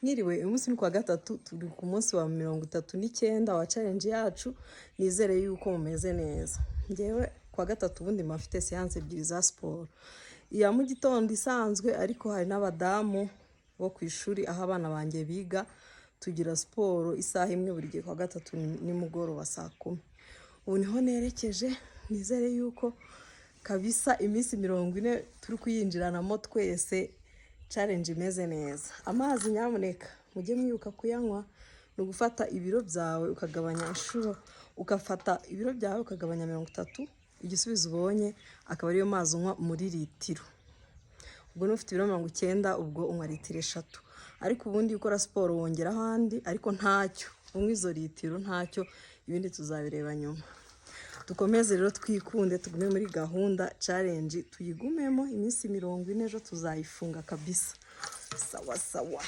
Mwiriwe, uyu munsi ni kuwa gatatu, turi ku munsi wa 39 wa challenge yacu. Nizere yuko mumeze neza. Ngewe kuwa gatatu ubundi mba mfite séance ebyiri za siporo, iya mu gitondo isanzwe, ariko hari n'abadamu bo ku ishuri aho abana banjye biga, tugira siporo isaha imwe buri gihe kuwa gatatu nimugoroba saa 10. Ubu niho nerekeje. Nizere yuko kabisa iminsi 40 turi kuyinjiranamo twese, challenge imeze neza. Amazi nyamuneka mujye mwibuka kuyanywa. Ni ugufata ibiro byawe ukagabanya inshuro, ugafata ibiro byawe ukagabanya 30, igisubizo ubonye akaba ariyo mazi unywa muri litiro. Ubwo niba ufite ibiro 90, ubwo unywa litiro 3. Ariko ubundi iyo ukora siporo wongeraho andi, ariko ntacyo unywa izo litiro, ntacyo, ibindi tuzabireba nyuma. Dukomeze rero twikunde, tugume muri gahunda, challenge tuyigumemo iminsi 40, ejo tuzayifunga kabisa. Sawa sawa.